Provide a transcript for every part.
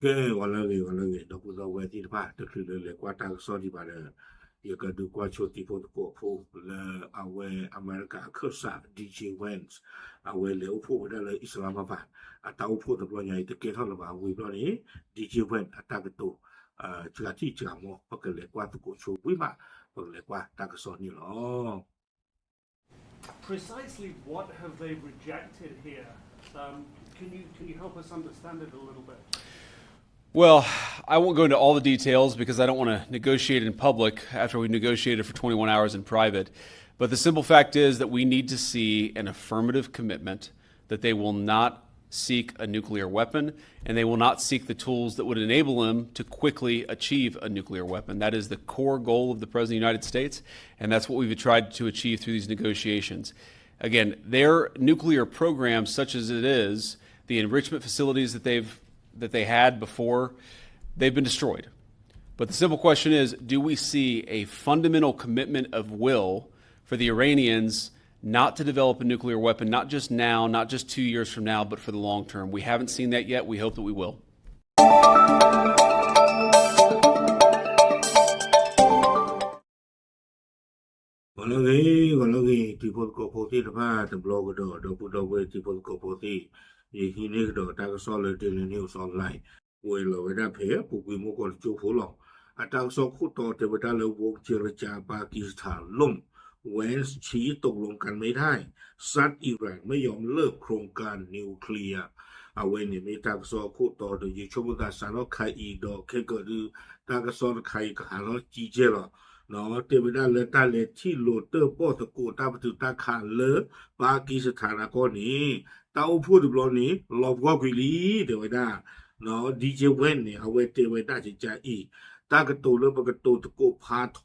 ကဲ ဂီၤလၢအဂ့ၤ ဂီၤလၢအဂ့ၤ ဒီပုၢ်ဒီဝဲၢ်သ့ၣ်တဖၣ် တချုးလၢလဲၤကွၢ်တၢ်ကစီၣ်ဒံးဘၣ်ဒီး ယကဒုးကွၢ်ဆိသံဖိသကိးဖိ လၢအဝဲအမဲရကၤအခၢၣ်စး D J Vance အဝဲလဲၤအိၣ်ဖှိၣ်ဝဲဒၣ်လၢ Islamabad အတၢ်အိၣ်ဖှိၣ်တဘျီညါအံၤ တကဲထီၣ်လၢၤဘၣ်ဝံၤဘျီန့ၣ် D J Vance အတၢ်ကတိၤ စှၤထံၣ်စှၤမီၤ ပကလဲၤကွၢ်သကိးဆိဝံၤမး ပကလဲၤကွၢ်တၢ်ကစီၣ်န့ၣ်လီၤ. Precisely what have they rejected here? Um, can you, can you help us understand it a little bit? Well, I won't go into all the details because I don't want to negotiate in public after we negotiated for twenty-one hours in private. But the simple fact is that we need to see an affirmative commitment that they will not seek a nuclear weapon, and they will not seek the tools that would enable them to quickly achieve a nuclear weapon. That is the core goal of the President of the United States, and that's what we've tried to achieve through these negotiations. Again, their nuclear program, such as it is, the enrichment facilities that they've that they had before, they've been destroyed. But the simple question is, do we see a fundamental commitment of will for the Iranians not to develop a nuclear weapon, not just now, not just two years from now, but for the long term? We haven't seen that yet. We hope that we will. ဂီၤလၢအဂ့ၤ ဂီၤလၢအဂ့ၤ တံၤဖိသကိးဖိသ့ၣ်တဖၣ် တဘျီကဒီး ဒီပုၢ်ဒီဝဲၢ်တံၤဖိသကိးဖိသ့ၣ် ယဟံးန့ၢ်ကဒီးတၢ်ကစီၣ်လၢ Daily News Online ကွဲးလီၤဝဲဒၣ်ဖဲ ပူၤကွံာ်မူကီၢ်တကၠိဖိလီၤ. အတၢ်ကစီၣ်ခိၣ်တီတဲဝဲဒၣ်လၢ ဝူကၠဲရကၠါ ပၣ်ကံစထၣ် လီၢ် ဝဲ ဆံ တကလိးကၣ်မဲထၢၣ် စးအံရၣ် မ့ၢ်ယီၤလၢၢ် โครงการนิวเคลียร์ အဝဲန့ၣ်မ့ၢ်တၢ်ကစီၣ်အခိၣ်တီဒီး ယဆိကမိၣ်သးစးထီၣ်ခါအံၤဒီး ခဲကၢးဒုး တၢ်ကစီၣ်တခါအံၤကဟးထီၣ်ကံကဲလီၤ. တဲဝဲဒၣ်လၢတၢ်လဲၤထံၣ်လိာ်တၢၣ်ပီၣ်သကိးတၢ်ပတုာ်တၢ်ခးလၢ ပၣ်ကံစထၣ်အကီၢ်န့ၣ် တၢ်အိၣ်ဖှိၣ်တဘျီန့ၣ် လီၤပှီၢ်ကွံာ်လံ တဲဝဲဒၣ် ဒီကၠဲဝဲၢ်န့ၣ် အဝဲတဲဝဲဒၣ်ကကါအံၤ တၢ်ကတိၤလၢပကတိၤသကိးဖးထီ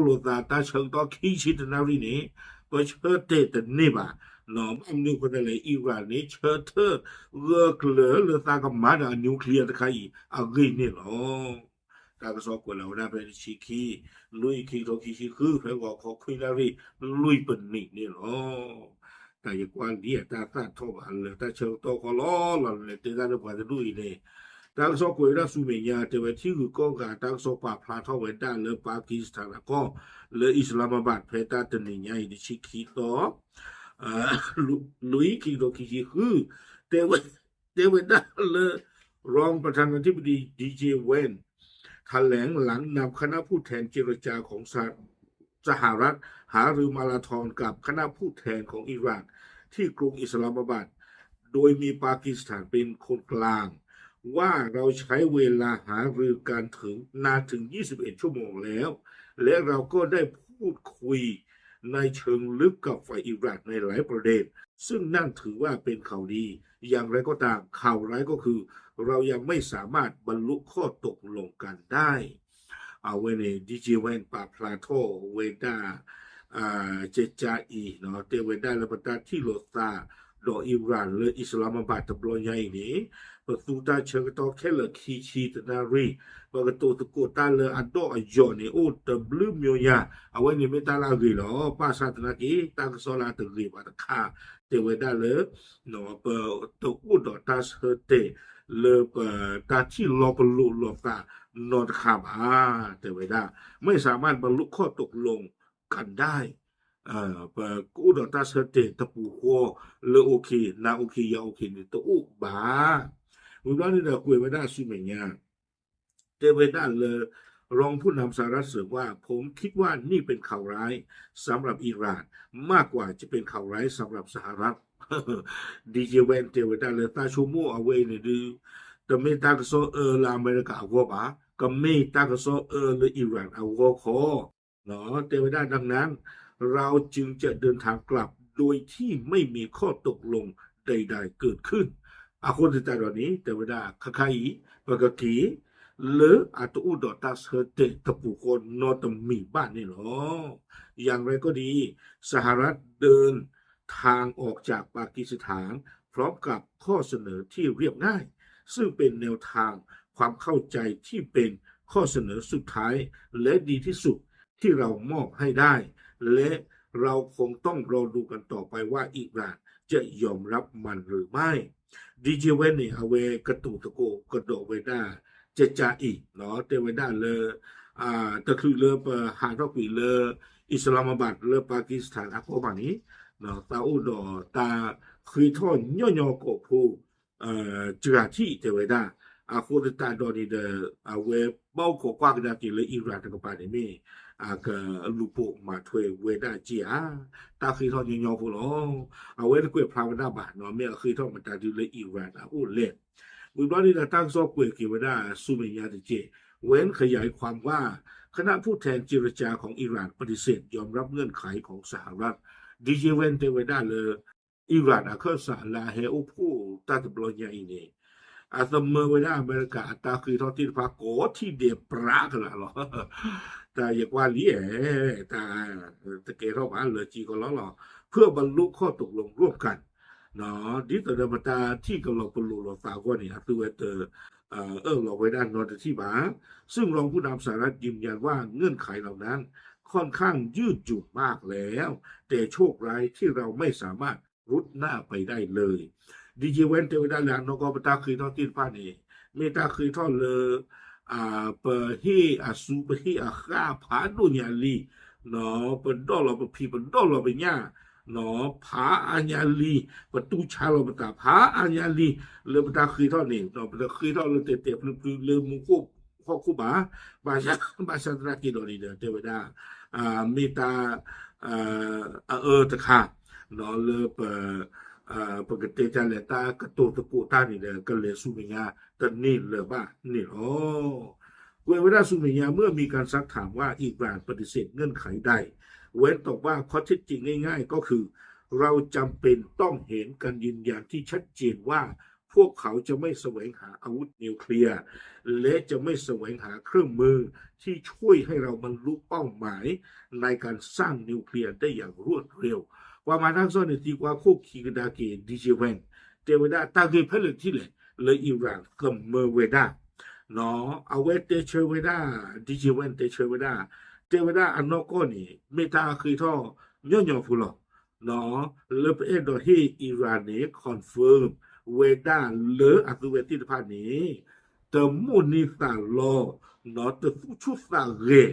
လိာ်သး တၢ်ဆၢကတီၢ်ခံဆံတနၣ်ရံၣ်န့ၣ် ပဆၢတဲာ်တန့ၢ်ဘၣ်. ဘၣ်မနုၤအဃိသတးလဲၣ် အံရၣ်န့ၣ် ဆၢထၢၣ်ဂၢၢ်ကျၢၤလၢသးကမၤဒီးအ nuclear တခါအံၤ အဂ့ၢ်န့ၣ်လီၤ. တၢ်ကစီၣ်ကွဲးလီၤဝဲဒၣ်ဖဲတဆံခံ လွံၢ်ခံကထိခံဆံဃု ဖဲဂီၤခီခွံနၣ်ရံၣ် လွံၢ်ပနံးန့ၣ်လီၤ. တၢ်ယကွၢ်လံအတၢ်သၣ်ထီၣ်ဘၣ်လၢတၢ်ဆၢကတီၢ်ဃီလီၤလီၤ လဲၤတဲတၢ်လၢပှၤတဒူၣ်အံၤန့ၣ် တၢ်ကစီၣ်ကွဲးဝဲဒၣ်ဆူမဲာ်ညါ တဲဝဲထံဂုၤကီၢ်ဂၤ တၢ်ကစီၣ်ပာ်ဖျါထီၣ်ဝဲဒၣ်လၢ ပၣ်ကံစထၣ်အကီၢ် လၢ Islamabad ဖဲတၢ်တနံၤညါအံၤ တဆံခံသီ လွံၢ်ခံကထိခံဆံဃု တဲဝဲ တဲဝဲဒၣ်လၢ รองประธานาธิบดี ดีเจ แวน แถลงหลังนำคณะผู้แทนเจรจาของ สหรัฐหารือมาราธอนกับคณะผู้แทนของอิหร่านที่กรุงอิสลามอะบาด โดยมีปากีสถานเป็นคนกลาง ว่าเราใช้เวลาหารือกันถึงนานถึง ยี่สิบเอ็ด ชั่วโมงแล้ว และเราก็ได้พูดคุยในเชิงลึกกับฝ่ายอิหร่านในหลายประเด็น ซึ่งนั่นถือว่าเป็นข่าวดี อย่างไรก็ตาม ข่าวร้ายก็คือ เรายังไม่สามารถบรรลุข้อตกลงกันได้ အဝဲန့ၣ် ဒီကၠဲဝဲၢ် ပာ်ဖျါထီၣ်ဝဲဒၣ် ကကါအံၤ တဲဝဲဒၣ်လၢပတၢ်ထံၣ်လိာ်သးဒီးအံရၣ်လၢ အံၣ်စလါမဘၣ်တဘျီညါအံၤန့ၣ် ပသူတၢ်ဆၢကတီၢ်ခဲလၢာ်ခံဆံတနၣ်ရံၣ် ပကတိၤသကိးတၢ်လၢအဒီၣ်အယီၣ်န့ၣ် အိၣ်တဘျုးမျိုးညါ အဝဲန့ၣ်မ့ၢ်တၢ်လၢအဂ့ၤလီၤ. ဘၣ်ဆၣ်သနာ်က့ တၢ်ကစီၣ်လၢအတဂ့ၤဘၣ်တခါ တဲဝဲဒၣ်လၢ ပတအိၣ်ဒီးတၢ်ဆၢတဲာ်လၢပတၢ်ထံၣ်လီၤပလိာ်လိာ်သးနီတခါဘၣ် တဲဝဲဒၣ် ไม่สามารถบรรลุข้อตกลงกันได้ ပကအိၣ်ဒီးတၢ်ဆၢတဲာ်တပူၤဃီလၢ okay နၤ okay ယၤ okay န့ၣ် တအိၣ်ဘၣ်. ဝံၤဘျီန့ၣ်ဒီးကွဲးဝဲဒၣ်ဆူမဲာ်ညါ တဲဝဲဒၣ်လၢ รองผู้นำสหรัฐเสริมว่า ผมคิดว่านี่เป็นข่าวร้ายสำหรับอิหร่านมากกว่าจะเป็นข่าวร้ายสำหรับสหรัฐ ဒီကၠဲဝဲၢ် တဲဝဲဒၣ်လၢတၢ်ဆိကမိၣ်အဝဲအံၤန့ၣ်ဒုး တမ့ၢ်တၢ်ကစီၣ်အၢလၢအမဲရကၤအဂီၢ်ဘၣ်, ကမ့ၢ်တၢ်ကစီၣ်အၢလၢအံရၣ်အဂီၢ်ခီ တဲဝဲဒၣ် ดังนั้น เราจึงจะเดินทางกลับโดยที่ไม่มีข้อตกลงใดๆเกิดขึ้น အဃိသတးဒီးန့ၣ် တဲဝဲဒၣ် ခါခါအံၤ ပကက့ၤ လၢအတအိၣ်ဒီးတၢ်ဆၢတဲာ်တပူၤဃီနီတမံၤဘၣ်န့ၣ်လီၤ. อย่างไรก็ดี สหรัฐเดินทางออกจากปากีสถาน พร้อมกับข้อเสนอที่เรียบง่าย ซึ่งเป็นแนวทางความเข้าใจที่เป็นข้อเสนอสุดท้ายและดีที่สุด ที่เรามอบให้ได้ และเราคงต้องรอดูกันต่อไปว่าอิหร่าน จะยอมรับมันหรือไม่ DJ Vance န့ၣ် အဝဲကတိၤသကိးကဒီးဝဲဒၣ် ကကးအံၤ တဲဝဲဒၣ်လၢ တချုးလၢပဟးထီၣ်ကွံာ်လၢ Islamabad လၢ Pakistan အကီၢ်ဘၣ်န့ၣ် သးအိၣ်ဒီးတၢ်ဃ့ထီၣ်ညီညီကီၢ်ဖိ စှၤထံၣ်တဲဝဲဒၣ်, အဃိသတးဒီးန့ၣ်ဒီး အဝဲဘၣ်အိၣ်ခိးကွၢ်ကဒါက့ၤလၢ Iran တကပၤန့ၣ်မ့ၢ် အကလူၤပိာ်မၤထွဲဝဲဒၣ်က့ဧါ, တၢ်ဃ့ထီၣ်ညီညီဖိလီၤ. အဝဲတကွဲးဖျါဝဲဒၣ်ဘၣ် မ့ၢ်အဃ့ထီၣ်မတၤဒုလၢ Iran အအိၣ်လဲၣ်. ဝံၤဘျီန့ၣ်ဒီး တၢ်ကစီၣ်ကွဲးက့ၤဝဲဒၣ်ဆူမဲာ်ညါတက့ၢ်, Vance ขยายความว่า คณะผู้แทนเจรจาของอิหร่านปฏิเสธยอมรับเงื่อนไขของสหรัฐ DJ Vance တဲဝဲဒၣ်လၢ Iran အခၢၣ်စးလၢအဟဲအိၣ်ဖှိၣ်တၢ်တဘျီညါအံၤန့ၣ် အသမၢဝဲဒၣ်အမဲရကၤအတၢ်ဃ့ထီၣ်သ့ၣ်တဖၣ်ကိးထံၣ်ဒဲးပြးကလာ်လီၤ. တၢ်ယကွၢ်လံဧါ, တၢ်တကဲထီၣ်ဘၣ်လၢကံကလီလီၤ, เพื่อบรรลุข้อตกลงร่วมกัน ဒ်သိးဒီးပတၢ်ထံၣ်ကလီၤပလိာ်လိာ်သးအဂီၢ်န့ၣ် အသုဝဲတ အၢၣ်လီၤဝဲဒၣ်နီတထံၣ်ဘၣ်, ซึ่งรองผู้นำสหรัฐยืนยันว่าเงื่อนไขเหล่านั้นค่อนข้างยืดหยุ่นมากแล้ว แต่โชคร้ายที่เราไม่สามารถรุดหน้าไปได้เลย DJ Vance တဲဝဲဒၣ်လၢအနီၢ်ကီၢ်ပတၢ်ဃ့ထီၣ်သ့ၣ်တဖၣ်န့ၣ် မ့ၢ်တၢ်ဃ့ထီၣ်လၢ ပဟ့ၣ်အစုပဟ့ၣ်အဃၣ်ဖးဒိၣ်ညါလံ, ပဒီၣ်လီၤပဖံးပဒီၣ်လီၤပညၣ် ဖးအါညါလံ, ပတူၢ်ဆါလီၤပသးဖးအါညါလံ, လၢပတၢ်ဃ့ထီၣ်န့ၣ် ပတဃ့ထီၣ်လၢတဲာ်တဲာ်ဖျုးဖျုးလၢမူခိၣ်ဟီၣ်ခိၣ်ဘၣ်, ဘၣ်ဆၣ်သနာ်က့ဒီးန့ၣ်ဒီး တဲဝဲဒၣ် မ့ၢ်တၢ် အအၢတခါ လၢ ပကတဲတၢ်လဲၣ် တၢ်ကတိၤသကိးတၢ်န့ၣ်ဒီး ကလဲၤဆူမဲာ်ညါတန့ၢ်လၢၤဘၣ်န့ၣ်လီၤ. ကွဲးဝဲဒၣ်ဆူမဲာ်ညါ เมื่อมีการซักถามว่าอิหร่านปฏิเสธเงื่อนไขใด แวนตอบว่าข้อเท็จจริงง่ายๆก็คือ เราจำเป็นต้องเห็นการยืนยันที่ชัดเจนว่า พวกเขาจะไม่แสวงหาอาวุธนิวเคลียร์ และจะไม่แสวงหาเครื่องมือที่ช่วยให้เราบรรลุเป้าหมายในการสร้างนิวเคลียร์ได้อย่างรวดเร็ว ပှၤမၤတၢ်ကစီၣ်န့ၣ် သံကွၢ်ခိၣ်ခံကဒါက့ၤ DJ Vance တဲဝဲဒၣ်တၢ်ဂ့ၢ်ဖဲလဲၣ်ထံၣ်လဲၣ် လၢ Iran ကမၢဝဲဒၣ် အဝဲတဲဆၢဝဲဒၣ် DJ Vance တဲဆၢဝဲဒၣ် တဲဝဲဒၣ်အနီၢ်ကီၢ်န့ၣ် မ့ၢ်တၢ်ဃ့ထီၣ်ညီညီဖိလီၤ. လၢပအဲၣ်ဒိးဟ့ၣ် Iran န့ၣ် confirm ဝဲဒၣ်လၢအသုဝဲသ့ၣ်တဖၣ်န့ၣ် တမိၣ်န့ၢ်သးလီ တသူၣ်ဆူၣ်သးဂဲၤ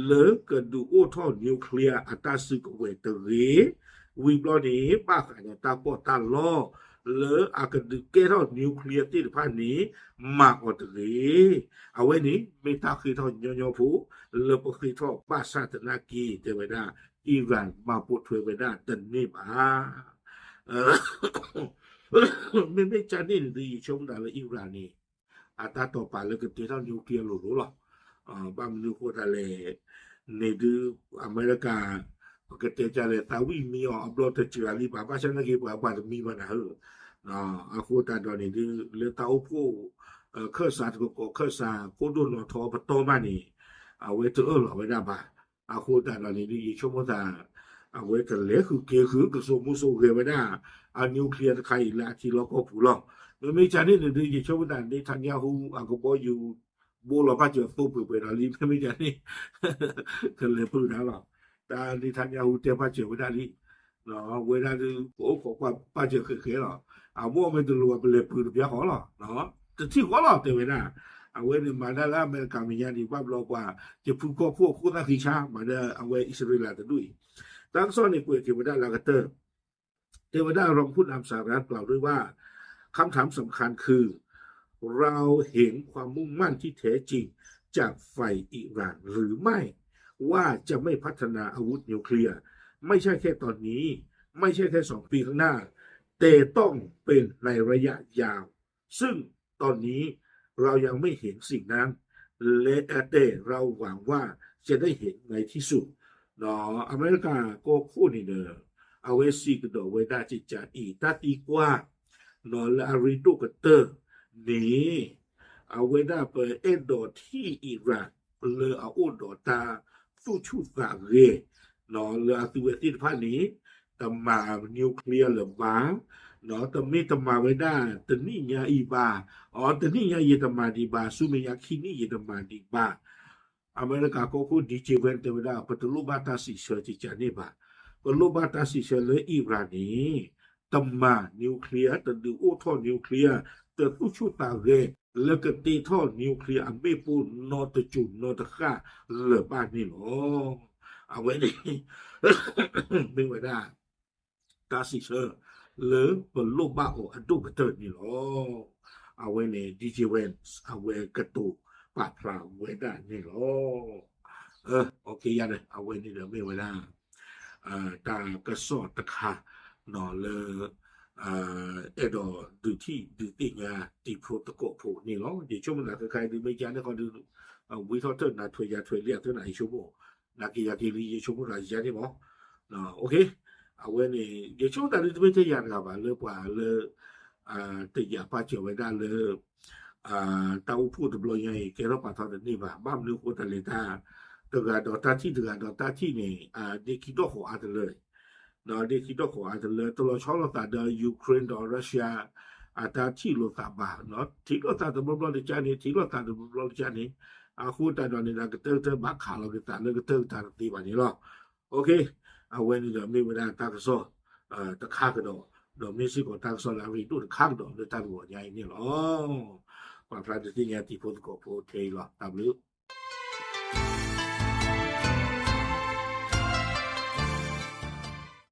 လၢကဒုးအိၣ်ထီၣ် nuclear အတၢ်စုကဝဲၤတဂ့ၤ, ဝံၤဘျီန့ၣ် ဘၣ်ဃးဒီးတၢ်ပီးတၢ်လီ လၢအကဒုးကဲထီၣ် nuclear သ့ၣ်တဖၣ်န့ၣ် မၤအီၤတဂ့ၤ. အဝဲန့ၣ် မ့ၢ်တၢ်ဃ့ထီၣ်ညီညီဖိ လၢပဃ့ထီၣ်ဘၣ်ဆၣ်သနာ်က့ တဲဝဲဒၣ် Iran မၤပိာ်ထွဲဝဲဒၣ်တန့ၢ်ဘၣ်. မ့မ့ၢ်ကန့ၣ်န့ၣ်ဒုး ယဆိကမိၣ်တၢ်လၢ Iran န့ၣ် အတၢ်တိာ်ပာ်လၢကတဲထီၣ် nuclear လိၤလိၤလီၤ. ဘၣ်မနုၤအဃိသတးလဲၣ်န့ၣ်ဒုး အမဲရကၤ ပကတဲကလဲၣ် သးဝံၣ်မံအီၤအဘျီတစှၤလံဘၣ်, ဘၣ်ဆၣ်သနာ်က့ ပှၤပှၤတမံဘၣ်နၤဧၢ. အဃိသတးဒီးန့ၣ်ဒုး လၢတၢ်အိၣ်ဖှိၣ် ခၢၣ်စးတကကိး ခၢၣ်စးခိၣ်ဒိၣ်နီၣ်ထီပတီၢ်မးန့ၣ် အဝဲတအၢၣ်လီၤဝဲဒၣ်ဘၣ်. အဃိသတးဒီးန့ၣ်ဒုး ယဆိကမိၣ်သး အဝဲကလဲၤဃုာ်က့ၤဃုာ် ကစိာ်မူစိာ်ဂဲၤဝဲဒၣ် အ nuclear တခါအံၤလၢအထံလီၢ်ကီၢ်ပူၤလီၤ. မ့မ့ၢ်ကန့ၣ်န့ၣ်ဒုး ယဆိကမိၣ်သး Netanyahu အကဘီယူၤ ဘိလီၤဘၣ်စၢၤသိပှဲၤပှဲၤဒီးလံ မ့မ့ၢ်ကန့ၣ် ကလဲၤပၢၢ်နၤလီၤ. တၢ် Netanyahu တဲဘၣ်စၢၤဝဲဒၣ်လံ ဝဲဒၣ်ဒုး ပအိၣ်ခိးကွၢ်ဘၣ်စၢၤဃဲးဃဲးလီၤ. အမိၢ်မ့ၢ်တလိၤဘၣ် ပလဲၤပၢၢ်တပျၢ်ဃီလီၤ. တထံၣ်ဃီလီၤ တဲဝဲဒၣ်. အဝဲန့ၣ်မၤဒၣ်လၢအမဲရကၤမဲာ်ညါန့ၣ် ဘၣ်ဘျီပှၤ ယဖုကီၢ်ခိၣ်အခိၣ်သၣ်ဃံဆါ မၤဒၣ်အဝဲအံၣ်စရ့လးတဒူၣ်အံၤ. တၢ်ကစီၣ်န့ၣ်ကွဲးက့ၤဝဲဒၣ်လၢအကတၢၢ် တဲဝဲဒၣ် รองผู้นำสหรัฐกล่าวด้วยว่า คำถามสำคัญคือ เราเห็นความมุ่งมั่นที่แท้จริงจากฝ่ายอิหร่านหรือไม่ ว่าจะไม่พัฒนาอาวุธนิวเคลียร์ ไม่ใช่แค่ตอนนี้ ไม่ใช่แค่สองปีข้างหน้า แต่ต้องเป็นในระยะยาว ซึ่งตอนนี้เรายังไม่เห็นสิ่งนั้น และแต่เราหวังว่าจะได้เห็นในที่สุด အမဲရကၤကီၢ်ခိၣ်န့ၣ်ဒီး အဝဲစံးကဒီးဝဲဒၣ်ကကးအံၤ တၢ်သံကွၢ် လၢအရ့ဒိၣ်ကတၢၢ်န့ၣ် အဝဲဒၣ်ပအဲၣ်ဒိးထံၣ် Iran လၢအအိၣ်ဒီးတၢ်သူၣ်ဆူၣ်သးဂဲၤ လၢအသုဝဲသ့ၣ်တဖၣ်န့ၣ် တမၤ nuclear လၢၤဘၣ်, တမ့ၢ်တမၤဝဲဒၣ်တနံၣ်ညါအံၤဘၣ်, အတနံၣ်ညါယတမၤဒံးဘၣ်, ဆူမဲာ်ညါခံနံၣ်ယတမၤဒံးဘၣ်. အမဲရကၤကီၢ်ခိၣ် DJ Vance တဲဝဲဒၣ် ပတလိၣ်ဘၣ်တၢ်စံးဆၢကကးန့ၣ်ဘၣ်. ပလိၣ်ဘၣ်တၢ်စံးဆၢလၢ Iran န့ၣ် တမၤ nuclear တဒုးအိၣ်ထီၣ် nuclear တသူၣ်ဆူၣ်သးဂဲၤ လၢကတ့ထီၣ် nuclear အမ့ၣ်ပိၢ်နီတစိၤနီတဃၣ်လၢၤဘၣ်န့ၣ်လီၤ. အဝဲန့ၣ် မ့ၢ်ဝဲဒၣ် တၢ်စံးဆၢ လၢပလိၣ်ဘၣ်အီၤအဒိၣ်ကတၢၢ်န့ၣ်လီၤ. အဝဲန့ၣ် DJ Vance အဝဲကတိၤပာ်ဖျါဝဲဒၣ်န့ၣ်လီၤ. အ ယန့ၣ် အဝဲန့ၣ်ဒီးမ့ၢ်ဝဲဒၣ် တၢ်ကစီၣ်တခါ လၢ အဲၣ်ဒိးဒုးထံၣ်ဒုးသ့ၣ်ညါတံၤဖိသကိးဖိန့ၣ်လီၤ. ယဆိကမိၣ်သးခဲခါအံၤဒုးမ့ၢ်ကန့ၣ်ဃီဒုး ဝံထီၣ်ထၢၣ်နၤထွဲယၤထွဲလံအသၢနၤ ယဆိကမိၣ် နၤက့ၤယၤက့ၤလံ ယဆိကမိၣ်သးယၤန့ၣ်မး အဝဲန့ၣ် ယဆိကမိၣ်သးဒုးတမ့ၢ်ထဲယၤတဂၤဘၣ် လၢပှၤလၢ တယာ်ပာ်စၢၤဝဲဒၣ်လၢ တၢ်အိၣ်ဖှိၣ်တဘျီညါအံၤ ကဲထီၣ်ပာ်ထီၣ်တန့ၢ်ဘၣ်. ဘၣ်မနုၤအဃိသတးလဲၣ် တၢ် တဂၤဒီးတၢ်ထံၣ် တဂၤဒီးတၢ်ထံၣ်န့ၣ် ဒ့ခံဒီၣ်ဃီအါတလၢ ဒ့ခံဒီၣ်ဃီအါတလၢ တလီၤဆီလိာ်သးဒီး Ukraine ဒီး Russia အတၢ်ထံၣ်လိာ်သးဘၣ်. ထံၣ်လိာ်သးတဘျီဘျီတကါန့ၣ် ထံၣ်လိာ်သးတဘျီဘျီတကါန့ၣ် အဃိသတးဒီးန့ၣ် ကတၢၢ်ကတၢၢ်ဘၣ်ခးလီၤက့ၤသးလၢကတၢၢ်ကတၢၢ်တသ့ဘၣ်န့ၣ်လီၤ. အဝဲန့ၣ်ဒီးမ့ၢ်ဝဲဒၣ်တၢ်ကစီၣ် တခါကဒီး ဒီးမ့ၢ်စ့ၢ်ကီးတၢ်ကစီၣ်လၢအရ့ဒိၣ်တခါကဒီးလၢတၢ်တဂီၤညါအံၤန့ၣ်လီၤ. ပာ်ဖျါဒုးသ့ၣ်ညါတံၤဖိသကိးဖိထဲအံၤလီၤ. တၢ်ဘျုး